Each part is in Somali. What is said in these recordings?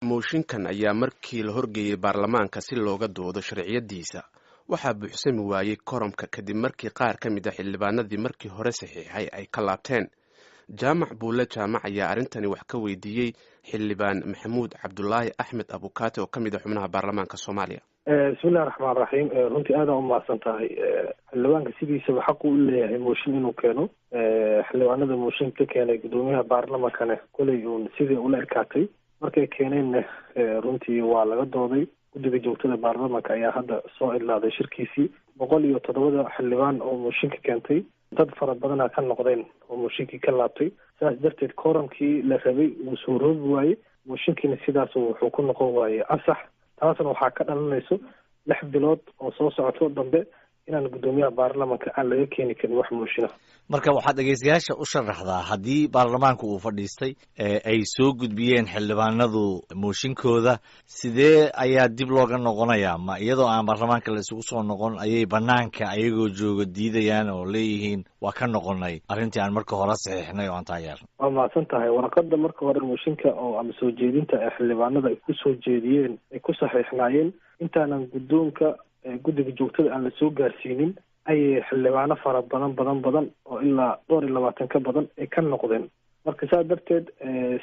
Mooshinkan ayaa markii la horgeeyey baarlamaanka si looga doodo sharciyadiisa waxaa buuxsami waayey koromka kadib markii qaar ka mid a xildhibaanadii markii hore saxiixay ay ka laabteen. Jaamac Buulle Jaamac ayaa arrintani wax ka weydiiyey Xildhibaan Maxamuud Cabdulaahi Axmed Abukaate oo ka mid ah xubnaha baarlamaanka Soomaaliya. Bismillahi raxmaan raxiim. Runtii aada umahadsan tahay. Xildhibaanka sidiisaba xaqu u leeyahay mooshin inuu keeno. Xildhibaanada mooshin ka keenay guddoomiyaha baarlamankana koley uun sidii ula erkaatay markay keeneenna, runtii waa laga dooday. Guddiga joogtada baarlamanka ayaa hadda soo idlaaday shirkiisii. 107da xildhibaan oo mooshinka keentay, dad fara badana ka noqdeen oo mooshinkii ka laabtay. Saas darteed kooramkii la rabay wuu soo roobi waayey, mooshinkiina sidaas wuxuu ku noqon waayey ansax. Taasna waxaa ka dhalanayso 6 bilood oo soo socoto dambe inaan guddoomiyaha baarlamanka aan laga keeni karin wax mooshina. Marka waxaad dhegeystayaasha u sharaxdaa, haddii baarlamaanku uu fadhiistay, ay soo gudbiyeen xildhibaanadu mooshinkooda, sidee ayaa dib looga noqonayaa? Ma iyadoo aan baarlamaanka la isugu soo noqon ayay banaanka ayagoo jooga diidayaan oo leeyihiin waa ka noqonay arrintii aan marka hore saxiixnay oo aan taageernay? Waa mahadsan tahay. Waraqada marka hore mooshinka oo ama soo jeedinta ee xildhibaanada ay ku soo jeediyeen, ay ku saxiixnaayeen, intaanan guddoonka guddiga joogtada aan la soo gaarsiinin ayay xildhibaano fara badan badan badan oo ilaa dhowr iyo labaatan ka badan ay ka noqdeen. Marka saa darteed,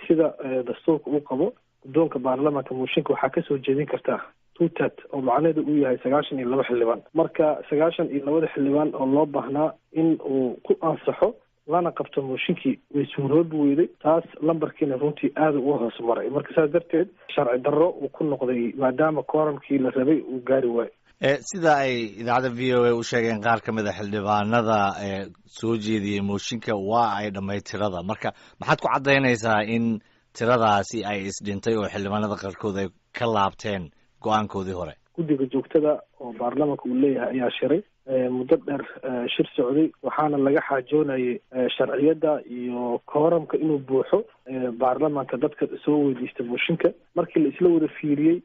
sida dastuurka uu qabo, guddoonka baarlamanka mooshinka waxaa kasoo jeedin kartaa two third, oo macnaheedu uu yahay 92 xildhibaan. Marka 92da xildhibaan oo loo baahnaa in uu ku ansaxo lana qabto mooshinkii way suuroobi weyday. Taas lambarkiina runtii aada uga hoos maray. Marka saas darteed sharci darro uu ku noqday, maadaama kooramkii la rabay uu gaari waayo. Sida ay idaacadda VOA u sheegeen qaar ka mid a xildhibaanada soo jeediyey mooshinka, waa ay dhammay tirada. Marka maxaad ku caddaynaysaa in tiradaasi ay isdhintay oo xildhibaanada qaarkood ay ka laabteen go-aankoodii hore? Guddiga joogtada oo baarlamanka uu leeyahay ayaa shiray muddo dheer, shir socday, waxaana laga xaajoonayay sharciyadda iyo kooramka inuu buuxo baarlamanka dadka soo weydiista mooshinka. Markii la isla wada fiiriyey,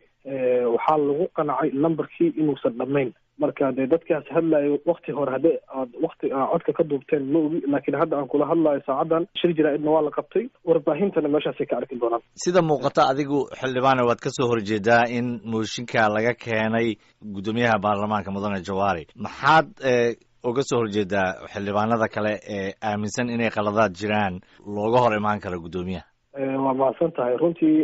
waxaa lagu qanacay lambarkii inuusan dhammayn. Marka dee dadkaas hadlayo wakti hore, haddii aad wakti codka ka duubteen ma ogi, laakiin hadda aan kula hadlayo saacadan shir jaraa-idna waa la qabtay, warbaahintana meeshaasay ka arki doonaan. Sida muuqata, adigu xildhibaane waad ka soo horjeedaa in mooshinka laga keenay guddoomiyaha baarlamaanka Mudane Jawaari. Maxaad uga soo horjeedaa xildhibaanada kale ee aaminsan inay qaladaad jiraan looga hor imaan karo guddoomiyaha? Waa mahadsan tahay. Runtii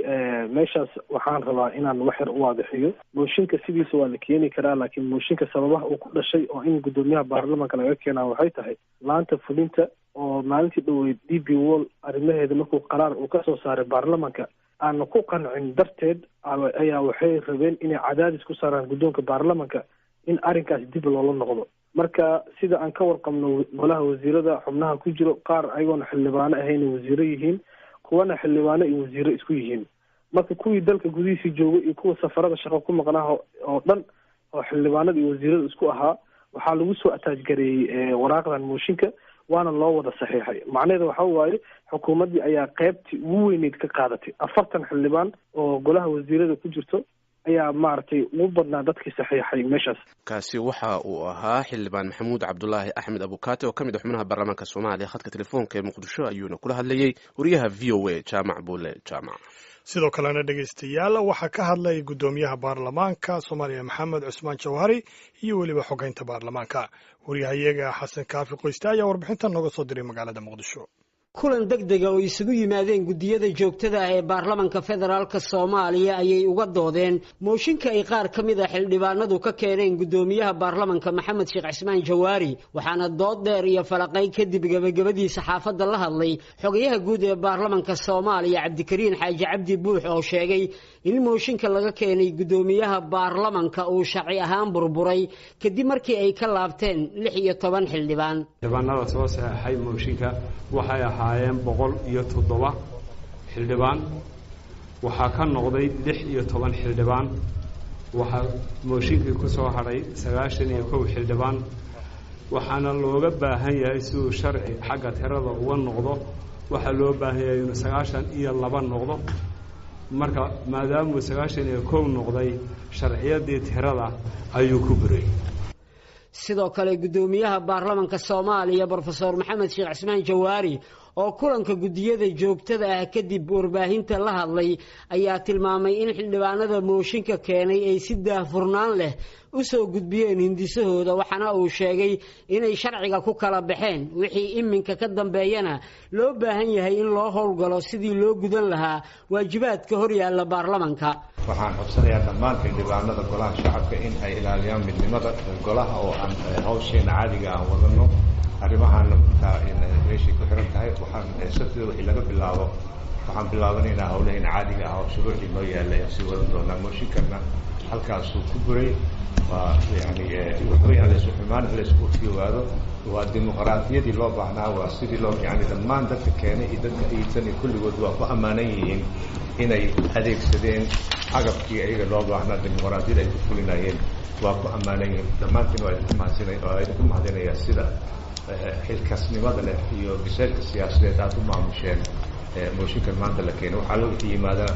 meeshaas waxaan rabaa inaan wax yar u waadixiyo. Mooshinka sidiisa waa la keeni karaa, laakiin mooshinka sababaha uu ku dhashay oo in guddoomiyaha baarlamanka laga keenaa waxay tahay laanta fulinta oo maalintii dhoweyd DP World arrimaheeda markuu qaraar uu kasoo saaray baarlamanka aana ku qancin darteed ayaa waxay rabeen inay cadaadis ku saaraan guddoonka baarlamanka in arrinkaas dib loola noqdo. Marka sida aan ka warqabno, golaha wasiirada xubnaha ku jiro qaar ayagoona xildhibaano ahayna wasiiro yihiin, kuwana xildhibaano iyo wasiiro isku yihiin. Marka kuwii dalka gudihiisii joogay iyo kuwa safarada shaqo ku maqnaaha oo dhan oo xildhibaanada iyo wasiirada isku ahaa waxaa lagu soo ataajgareeyey waraaqdan mooshinka, waana loo wada saxiixay. Macnaheeda waxa waaye xukuumaddii ayaa qeybtii ugu weyneyd ka qaadatay. 40 xildhibaan oo golaha wasiirada ku jirto ayaa maaragtay ugu badnaa dadkii saxiixay meeshaas. Kaasi waxa uu ahaa Xildhibaan Maxamuud Cabdulaahi Axmed Abukaate oo ka mid ah xubnaha baarlamaanka Soomaaliya. Khadka telefoonka ee Muqdisho ayuuna kula hadlayey wariyaha VOA Jaamac Buule Jaamac. Sidoo kalena, dhegaystayaal, waxaa ka hadlay guddoomiyaha baarlamaanka Soomaaliya Maxamed Cusmaan Jawhari iyo weliba xogeynta baarlamaanka. Wariyahayaga Xasan Kaafi Qoyste ayaa warbixintan nooga soo diray magaalada Muqdisho. Kulan degdega oo isugu yimaadeen guddiyada joogtada ah ee baarlamanka federaalka Soomaaliya ayay uga doodeen mooshinka ay qaar ka mid a xildhibaanadu ka keeneen guddoomiyaha baarlamanka Maxamed Sheekh Cismaan Jawaari. Waxaana dood dheer iyo falaqayn kadib gebagabadii saxaafadda la hadlay xogayaha guud ee baarlamanka Soomaaliya Cabdikariin Xaaji Cabdi Buux, oo sheegay in mooshinka laga keenay guddoomiyaha baarlamanka uu sharci ahaan burburay kadib markii ay ka laabteen 16 xildhibaan. Xildhibaanada soo saxeexay mooshinka waxay ahaayeen 107 xildhibaan. Waxaa ka noqday 16 xildhibaan. Waxaa mooshinkii ku soo hadhay 91 xildhibaan. Waxaana looga baahan yahay, si uu sharci xagga tirada uga noqdo, waxaa loo baahan yahay inuu 92 noqdo. Marka maadaamuu 91 noqday, sharciyaddii tirada ayuu ku buray. Sidoo kale, guddoomiyaha baarlamanka Soomaaliya Brofesor Maxamed Sheekh Cismaan Jawaari oo kulanka guddiyada joogtada ah kadib warbaahinta la hadlay ayaa tilmaamay in xildhibaanada mooshinka keenay ay si daahfurnaan leh u soo gudbiyeen hindisahooda, waxaana uu sheegay inay sharciga ku kala baxeen, wixii iminka ka dambeeyana loo baahan yahay in loo howlgalo sidii loo gudan lahaa waajibaadka hor yaalla baarlamanka. Waxaan codsanayaa dhammaan xildhibaanada golaha shacabka in ay ilaaliyaan midnimada golaha oo aan hawsheena caadiga aan wadano. Arrimahaana intaa meeshay ku xiran tahay. Waxaan sabtida wixii laga bilaabo waxaan bilaabanaynaa hawlaheena caadiga ah oo shuruucdii noo yaallay aan sii wadan doonaa. Mooshinkanna halkaasuu ku buray. Waa yani waxba aan laysu xumaan, laysku fiyowaado. Waa dimuqraadiyadii loo baahnaa, waa sidii loo yani dhammaan dadka keenay iyo dadka iibsan iyo kulligood waa ku ammaanan yihiin inay adeegsadeen agabkii ayaga loo baahnaa dimuqraadiyada ay ku fulinayeen. Waa ku ammaanan yihiin dhammaantiin. Waa idinku mahadsinay, waa idinku mahadinayaa sida xilkasnimada leh iyo biseylka siyaasadeed aada u maamusheen mooshinkan maanta la keenay. Waxaa loo yimaadana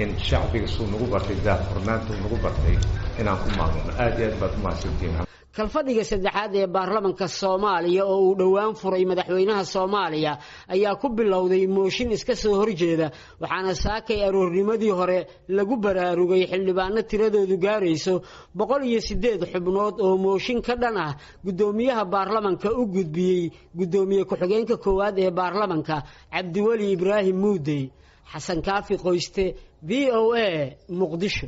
in shacbiga suu nagu bartay, daahfurnaanta nagu bartay, inaan ku maamulno. Aad iyo aad baad u mahadsantihiin. Kalfadhiga saddexaad ee baarlamanka Soomaaliya oo uu dhowaan furay madaxweynaha Soomaaliya ayaa ku bilowday mooshin iska soo horjeeda, waxaana saakay aroornimadii hore lagu baraarugay xildhibaano tiradoodu gaarayso 108 xubnood oo mooshin ka dhan ah guddoomiyaha baarlamanka u gudbiyey guddoomiye ku-xigeenka koowaad ee baarlamanka Cabdiweli Ibraahim Muudey. Xasan Kaafi Qoyste, V O A, Muqdisho.